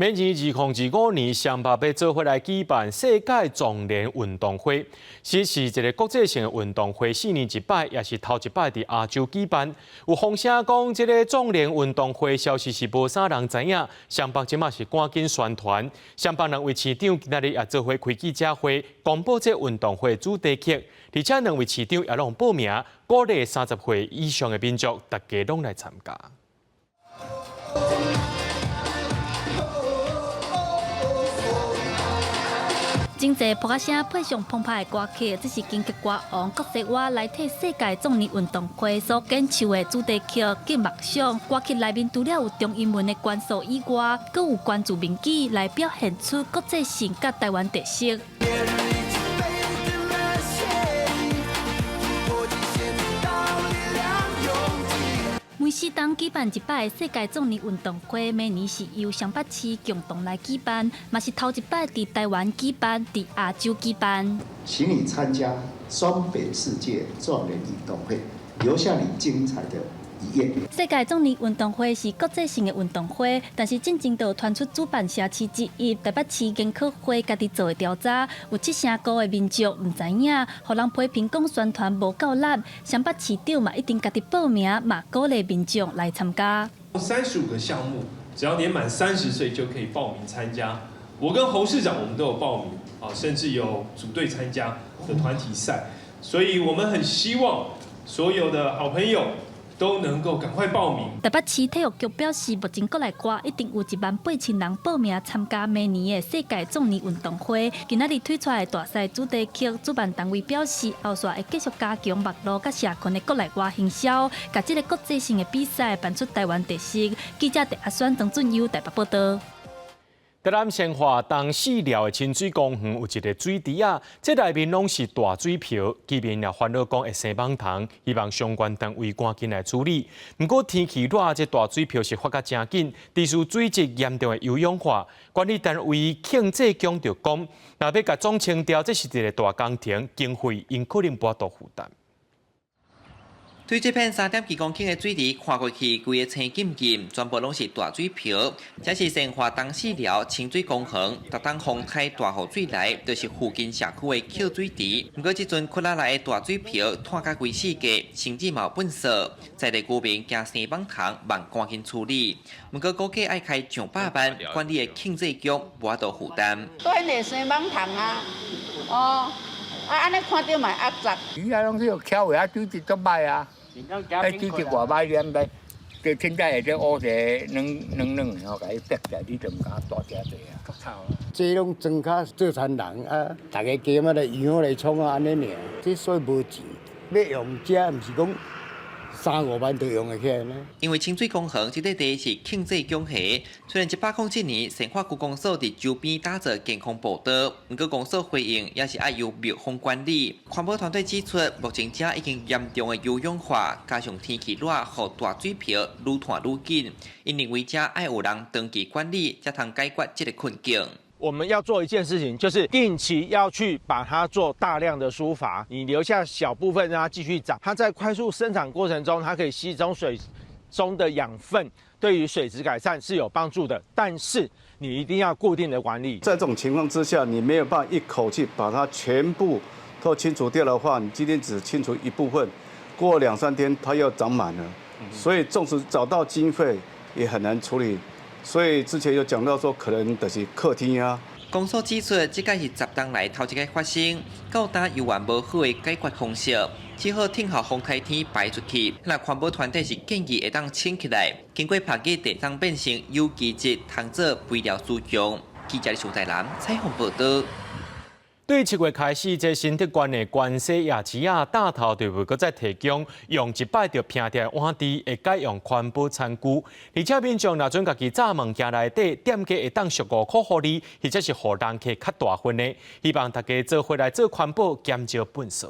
明年2025年，雙北欲做伙來舉辦世界壯年運動會，這是一个國際性的運動會，4年一擺，也是頭一擺佇亞洲舉辦。有風聲講，這个壯年運動會消息是無啥人知影，雙北這馬是趕緊宣傳。雙北兩位市長今仔日也做伙開記者會，公布這運動會主題曲，而且兩位市長也攏報名，鼓勵30歲以上的民眾，大家攏來參加。真濟噗仔聲配上澎湃的歌曲，這是金曲歌王郭世華來替世界壯年運動會所演唱的主題曲《進夢想》。歌曲內面除了有中英文的元素以外，閣有關注面語來表現出國際性佮台灣特色。每四冬舉辦一擺世界壯年運動會，每年是由雙北市共同來舉辦，嘛是頭一擺佇台灣舉辦，佇亞洲舉辦。請你參加雙北世界壯年運動會，留下你精彩的一頁。世界壯年運動會是國際性的運動會，但是進前就有傳出主辦城市之一台北市研考會家己做的調查，有75%的民眾毋知影，予人批評講宣傳無夠力。雙北市長嘛一定家己報名，嘛鼓勵民眾來參加。 35個項目，只要年滿30歲就可以報名參加。我跟侯市長我們都有報名啊，甚至有組隊參加的團體賽，所以我們很希望所有的好朋友。都能夠趕快報名。台北市體育局表示，目前國內外一定有1萬8千人報名參加明年的世界壯年運動會。今仔日推出來的大賽主題曲，主辦單位表示，後續會繼續加強網路佮社群的國內外行銷，共這個國際性的比賽辦出台灣特色。記者鄭阿宣、張俊優台北報道。台南善化東四寮的親水公園有一个水池仔，這內面攏是大水瓢，居民也煩惱講會生蠓蟲，希望相關單位趕緊來處理。毋過天氣熱，這大水瓢是發甲誠緊，致使水質嚴重的優養化。管理單位慶濟強調講，若欲共總清掉，這是一个大工程，經費𪜶可能無法度負擔。對這片3.幾公頃的水池看過去，規个青金金，全部攏是大水瓢。這是善化東四寮親水公園，逐冬風颱大雨水來，就是附近社區的抾水池。毋過這陣窟仔內的大水瓢湠甲規四界，甚至嘛有糞埽，在地居民驚生蠓蟲，望趕緊處理。毋過估計愛開上百萬，管理的慶濟局無法度負擔。對，會生蠓蟲啊，哦，啊按呢看著嘛頷雜。魚啊，攏是翹下啊，水質足歹啊。彼水質偌歹念歹，就凊彩會使烏一个軟軟軟的吼，共伊逼起來，你就毋敢大食濟啊，足臭啊！這攏莊跤做田人啊，逐家加嘛來養來創啊，按呢爾，這所以無錢，欲用這毋是講三五萬就用會起來呢。因為親水公園這塊地是慶濟鄉下，雖然107年善化區公所佇周邊打造健康步道，毋過公所回應也是愛由廟方管理。環保團隊指出，目前遮已經嚴重的優養化，加上天氣熱，予大水瓢愈湠愈緊。𪜶認為遮愛有人長期管理，才通解決這个困境。我們要做一件事情，就是定期要去把它做大量的疏伐，你留下小部分讓它繼續長。它在快速生長過程中，它可以吸收水中的養分，對於水質改善是有幫助的。但是你一定要固定的管理。在這種情況之下，你沒有辦法一口氣把它全部都清除掉的話，你今天只清除一部分，過兩三天它又長滿了，所以縱使找到經費，也很難處理。所以之前有講到說，可能就是客廳啊。公所指出，這擺是10冬來頭一擺發生，到今猶原無好的解決方式，只好聽候風颱天排出去。那環保團體是建議會當清起來，經過曝日地當變成有機質，通做肥料使用。記者蘇台南採訪報道。對7月開始，這新竹縣的關西夜市仔大頭就袂閣再提供用一擺就拚掉的碗箸，會改用環保餐具。而且民眾若準家己紮物件內底，店家會當俗5箍予你，或者是予人客較大份的。希望大家做伙來做環保，減少糞埽。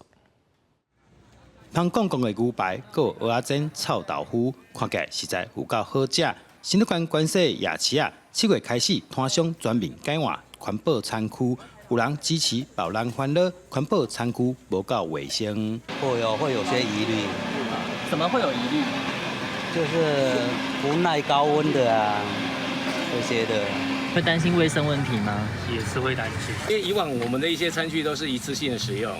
芳公公的牛排，閣有蚵仔煎、臭豆腐，看起來實在有夠好食。新竹縣關西夜市仔，7月開始，攤商全面改換環保餐具。有人支持，有人煩惱，環保餐具無夠衛生。會有些疑慮。怎麼會有疑慮？就是不耐高溫的啊，這些的。會擔心衛生問題嗎？也是會擔心，因為以往我們的一些餐具都是一次性的使用，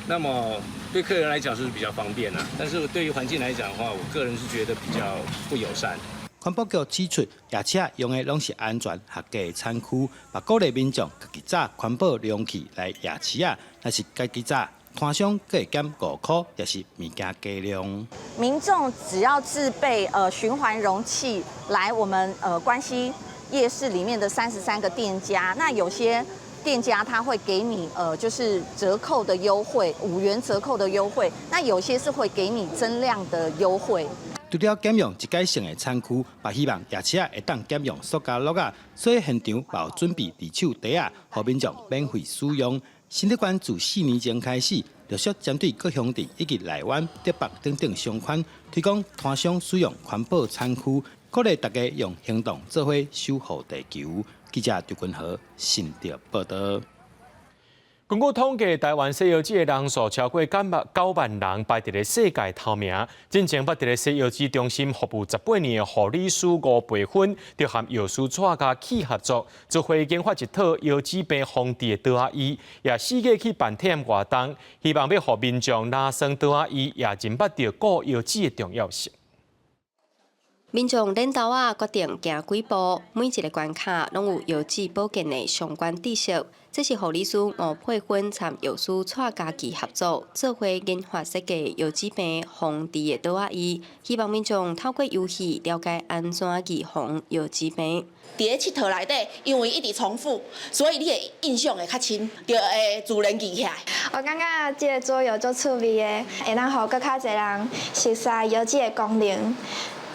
那麼對客人來講是比較方便啦，但是對於環境來講的話，我個人是覺得比較不友善。環保局指出，夜市用的攏是安全合格的餐具，嘛鼓勵民眾家己紮環保容器來夜市仔，若是家己紮，攤商閣會減5箍，抑是物件加量。民眾只要自備循環容器來我們關西夜市裡面的33個店家，那有些店家他會給你就是折扣的優惠，5元折扣的優惠，那有些是會給你增量的優惠。除了減用一改性的餐具，嘛希望夜市仔會當減用塑膠罌仔，所以現場嘛有準備二手袋仔，予民眾免費使用。新竹縣自4年前開始，陸續針對各鄉鎮以及內灣、竹北等等商圈，推廣攤商使用環保餐具，鼓勵大家用行動做伙守護地球。記者張君和新竹報道。根據統計，台灣西藥姊的人數超過9萬人，排佇咧世界頭名。進前捌佇咧西藥姊中心服務18年的護理師吳培芬，就和藥師蔡家起合作，做伙研發一套腰子病防治的桌仔醫，也四界去辦體驗活動，希望欲予民眾拉酸桌仔醫，也認捌著顧腰子的重要性。民眾恁兜仔決定行幾步，每一个關卡攏有藥劑保健的相關知識。這是護理師吳佩芬參藥師蔡家琪合作，做伙研發設計藥劑病防治的桌仔椅，希望民眾透過遊戲了解按怎預防藥劑病。佇咧𨑨迌內底，因為一直重複，所以你的印象會較深，就會自然記起來。我感覺這个桌遊足趣味的，會當予閣較濟人熟悉藥劑的功能，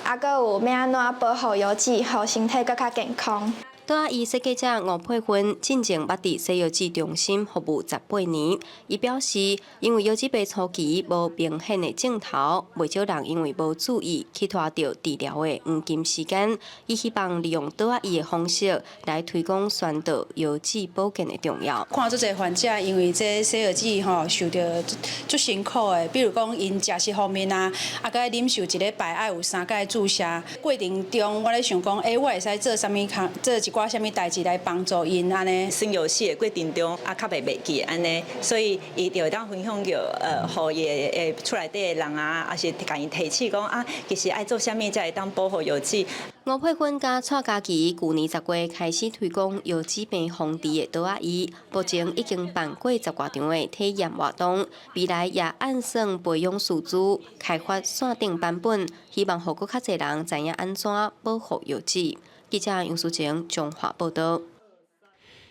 啊，閣有欲按怎保護藥劑，予身體閣較健康。桌仔椅設計者吳佩芬進前捌佇西藥劑中心服務18年。伊表示，因為藥劑病初期無明顯的症頭，袂少人因為無注意去拖著治療的黃金時間。伊希望利用桌仔椅的方式來推廣宣導藥劑保健的重要。看足濟患者，因為這西藥劑吼受著足辛苦的，比如講𪜶食食方面啊，啊，閣愛忍受一禮拜愛有三擺注射。過程中，我咧想講，欸，我會使做啥物工，做一寡啥物代誌來幫助𪜶按呢？耍遊戲的過程中，啊，較袂袂記按呢，所以伊就會當分享著，予伊的厝內底的人啊，抑是共伊提醒講啊，其實愛做啥物才會當保護藥劑。吳佩芬佮蔡家琪舊年10月開始推廣藥劑病防治的桌仔椅，目前已經辦過十外場的體驗活動，未來也按算培養師資，開發線頂版本，希望予閣較濟人知影按怎保護藥劑。記者楊淑晴彰化報導。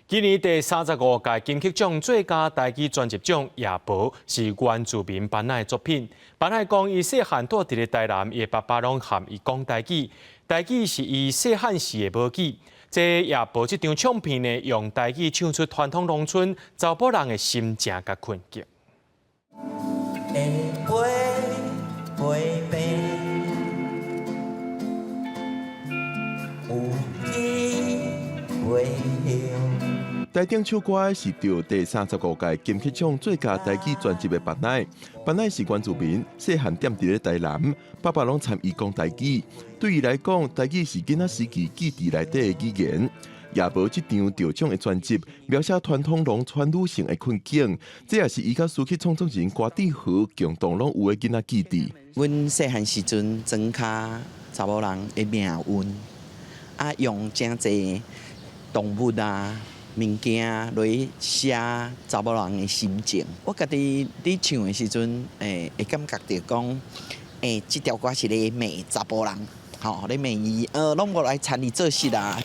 今年第35屆金曲獎最佳台語專輯獎夜婆是原住民班奈的作品。班奈講，伊細漢蹛佇咧台南，伊的爸爸攏和伊講台語，台語是伊細漢時的母語。這夜婆這張唱片呢，用台語唱出傳統農村查埔人的心情佮困境。會飛飛病，有起袂台頂唱歌的是得第35屆金曲獎最佳台語專輯的巴奈，巴奈是原住民，細漢踮佇咧台南，爸爸攏參伊講台語。對伊來講，台語是囡仔時期記憶內底的語言。夜婆這張得獎的專輯，描寫傳統農村女性的困境，這也是伊佮詞曲創作人郭志和共同攏有的囡仔記憶。阮細漢時陣，莊跤查某人的命運，啊，用誠濟動物啊、物件來寫查某人的心情。我家己佇唱的時陣，會感覺著講，這條歌是咧罵查埔人，吼，咧罵伊，攏無來參與做事啦。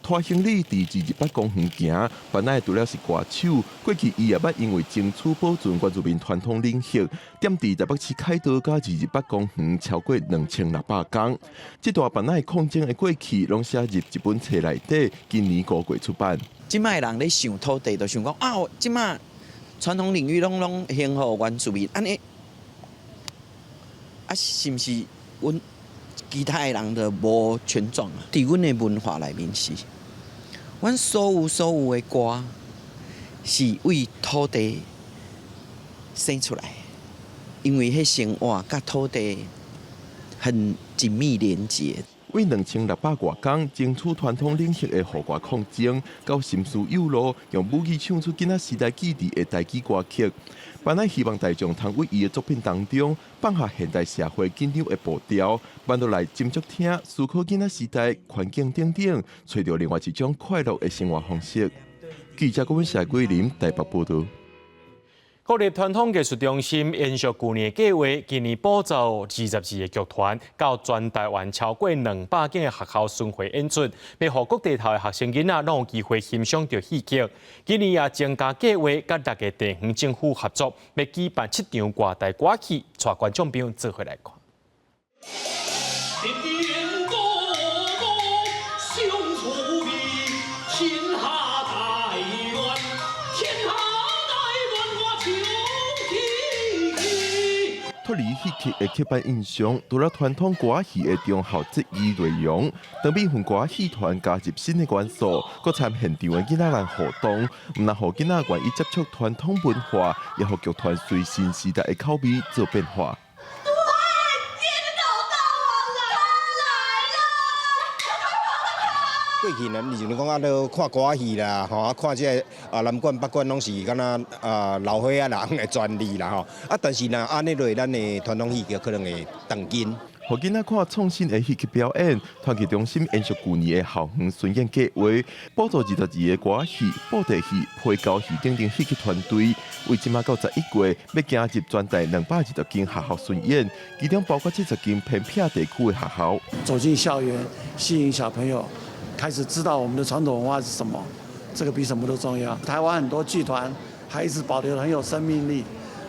拖行李佇二二八公園行，本來除了是歌手，過去伊也捌因為爭取保存原住民傳統領域，踮佇台北市凱道佮二二八公園超過2600工。這段本來抗爭的過去，攏寫入一本冊內底，今年5月出版。這擺人咧想土地，就想講啊，這擺傳統領域攏還予原住民，按呢啊，是毋是阮其他的人就無權狀啊？佇阮的文化內面是，阮所有的歌是為土地生出來，因為彼生活佮土地很緊密連結。為2600外工爭取傳統領域的護國抗爭，到心思有路，用母語唱出囡仔時代記憶的台語歌曲。本來希望大眾通為伊的作品當中放下現代社會緊張的步調，慢落來斟酌聽，思考囡仔時代環境等等，揣著另外一種快樂的生活方式。記者郭文社桂林台北報導。國立傳統藝術中心延續舊年的計劃，今年補助22個劇團到全台灣超過200間的學校巡迴演出，欲予各地頭的學生囡仔攏有機會欣賞著戲劇。今年也增加計劃，佮6個地方政府合作，欲舉辦7場外台歌戲，帶觀眾朋友做伙來看。脫離戲曲的刻板印象，除了傳統歌戲的忠孝節義內容，長美分歌戲團加入新的元素，閣參現場的囡仔人互動，毋但予囡仔願意接觸傳統文化，也予劇團隨新時代的口味做變化。過去呢，毋是講啊，都看歌戲啦，吼啊，看這个啊南管北管攏是敢若啊老歲仔人的專利啦，吼啊，但是若按呢落，咱的傳統戲劇可能會斷根。予囡仔看創新的戲劇表演，團結中心延續舊年的校園巡演計劃，補助22個歌仔戲、布袋戲、皮膠戲等等戲劇團隊，為這馬到11月欲行入全台220間學校巡演，其中包括70間偏僻地區的學校。走進校園，吸引小朋友開始知道我們的傳統文化是什麼，這個比什麼都重要。台灣很多劇團還一直保留很有生命力，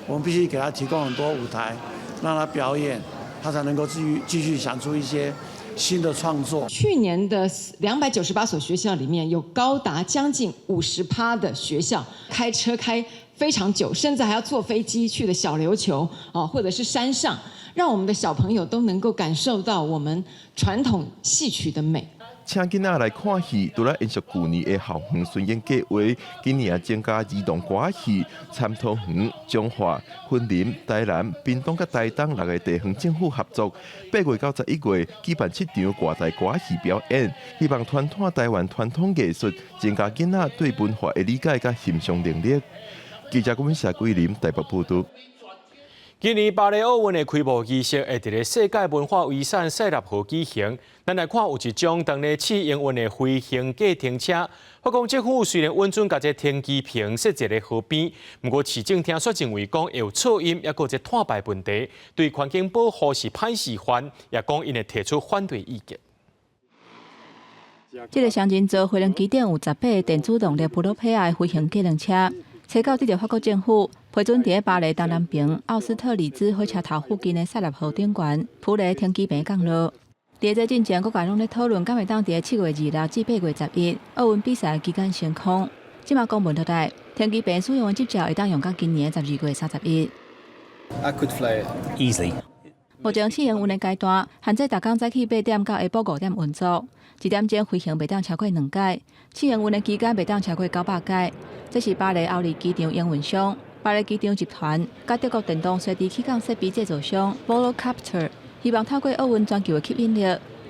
我們必須給他提供很多舞台，讓他表演，他才能夠繼續繼續想出一些新的創作。去年的298所學校裡面，有高達將近50%的學校開車開非常久，甚至還要坐飛機去的小琉球啊，或者是山上，讓我們的小朋友都能夠感受到我們傳統戲曲的美。請囡仔來看戲，除了延續舊年的校園巡演計劃，今年也增加兒童歌仔戲、參桃園、彰化、雲林、台南、屏東佮台東六个地方政府合作，8月到11月舉辦七場外台歌仔戲表演，希望傳統台灣傳統藝術，增加囡仔對文化的理解佮欣賞能力。記者郭文霞、桂林台北報道。今年巴黎奧運的開幕儀式會佇咧世界文化遺產塞納河舉行。咱來看有一種當咧試營運的飛行計程車，法國政府雖然允准共這停機坪設佇咧河邊，毋過市政廳卻認為講會有噪音，抑閣有這碳排問題，對環境保護是歹示範，也講𪜶會提出反對意見。這个雙人座飛輪機頂有18個電子動力普羅皮亞的飛行計程車，冊九得著法國政府批准佇咧巴黎東南爿奧斯特里茲火車頭附近的塞納河頂懸普雷停機坪降落。佇這進前，各界攏咧討論，敢會當佇咧7月26至8月11奧運比賽期間升空。這馬公文落來，停機坪使用的執照會當用到今年12月31。 I could fly it easily. 目前試營運的階段，限制逐工早起8點到下晡5點運作，一點鐘飛行袂當超過兩擺。試營運的期間袂當超過900擺。這是巴黎奧利機場營運商、巴黎機場集團佮德國電動垂直起降設備製造商 Volocopter，希望透過奧運全球的吸引力，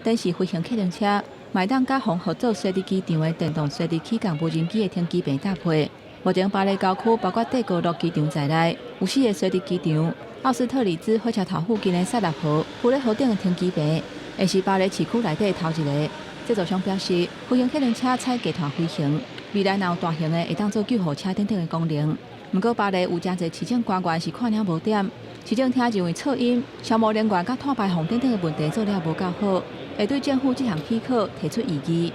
展示飛行客運車，嘛會當佮縫合做垂直機場的電動垂直起降無人機的停機坪搭配。目前巴黎郊區包括戴高樂機場在內，有四个垂直機場。奧斯特里茲火車頭附近的塞納河普雷河頂的停機坪，會是巴黎市區內底頭一个。製造商表示，飛行客運車採低碳飛行，未來若有大型的會當做救護車等等的功能。毋過巴黎有誠濟市政官員是看爾無點，市政廳認為噪音、消磨能源佮碳排放等等的問題做了無夠好，會對政府這項許可提出異議。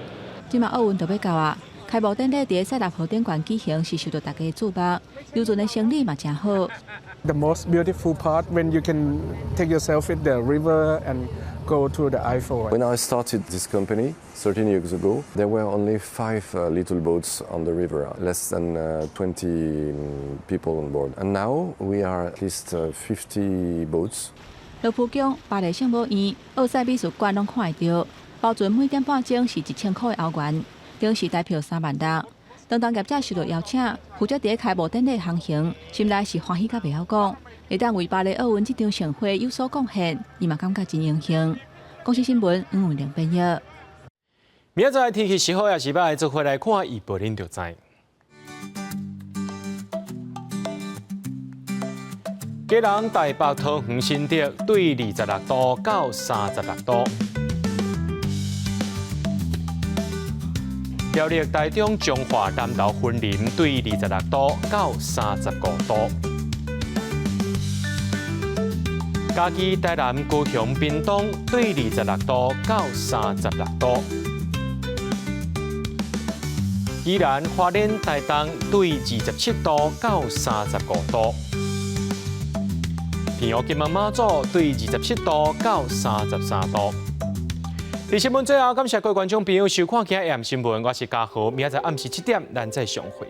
這馬奧運就欲到啊，開幕典禮佇塞納河頂懸舉行，是受到大家的注目，遊船的生理嘛誠好。 The most beautiful part when you can take yourself in the river and go to the Eiffel. When I started this company 13 years ago, there were only five little boats on the river, less than 20 people on board. And now we are at least 50 boats. 羅浮宮、巴黎聖母院、奧賽美術館攏看會著，包船每點半鐘是1000箍的歐元，當時台票3萬6。當當業者受到邀請，負責佇開幕典禮航行，心內是歡喜甲袂曉講，會當為巴黎奧運這場盛會有所貢獻，伊嘛感覺真榮幸。公視新聞黃文玲編譯。明仔載天氣是好抑是䆀，做伙來看預報，恁就知。基隆、台北、桃園、新竹對26度到36度。苗栗、台中、彰化、南投、雲林對26度到35度。嘉義、台南、高雄、屏東對26度到36度。宜蘭、花蓮、台東對27度到35度。澎湖、金門、馬祖對27度到33度。佇新聞最後，感謝各位觀眾朋友收看今日的新聞，我是嘉豪，明仔載暗時7點，咱再相會。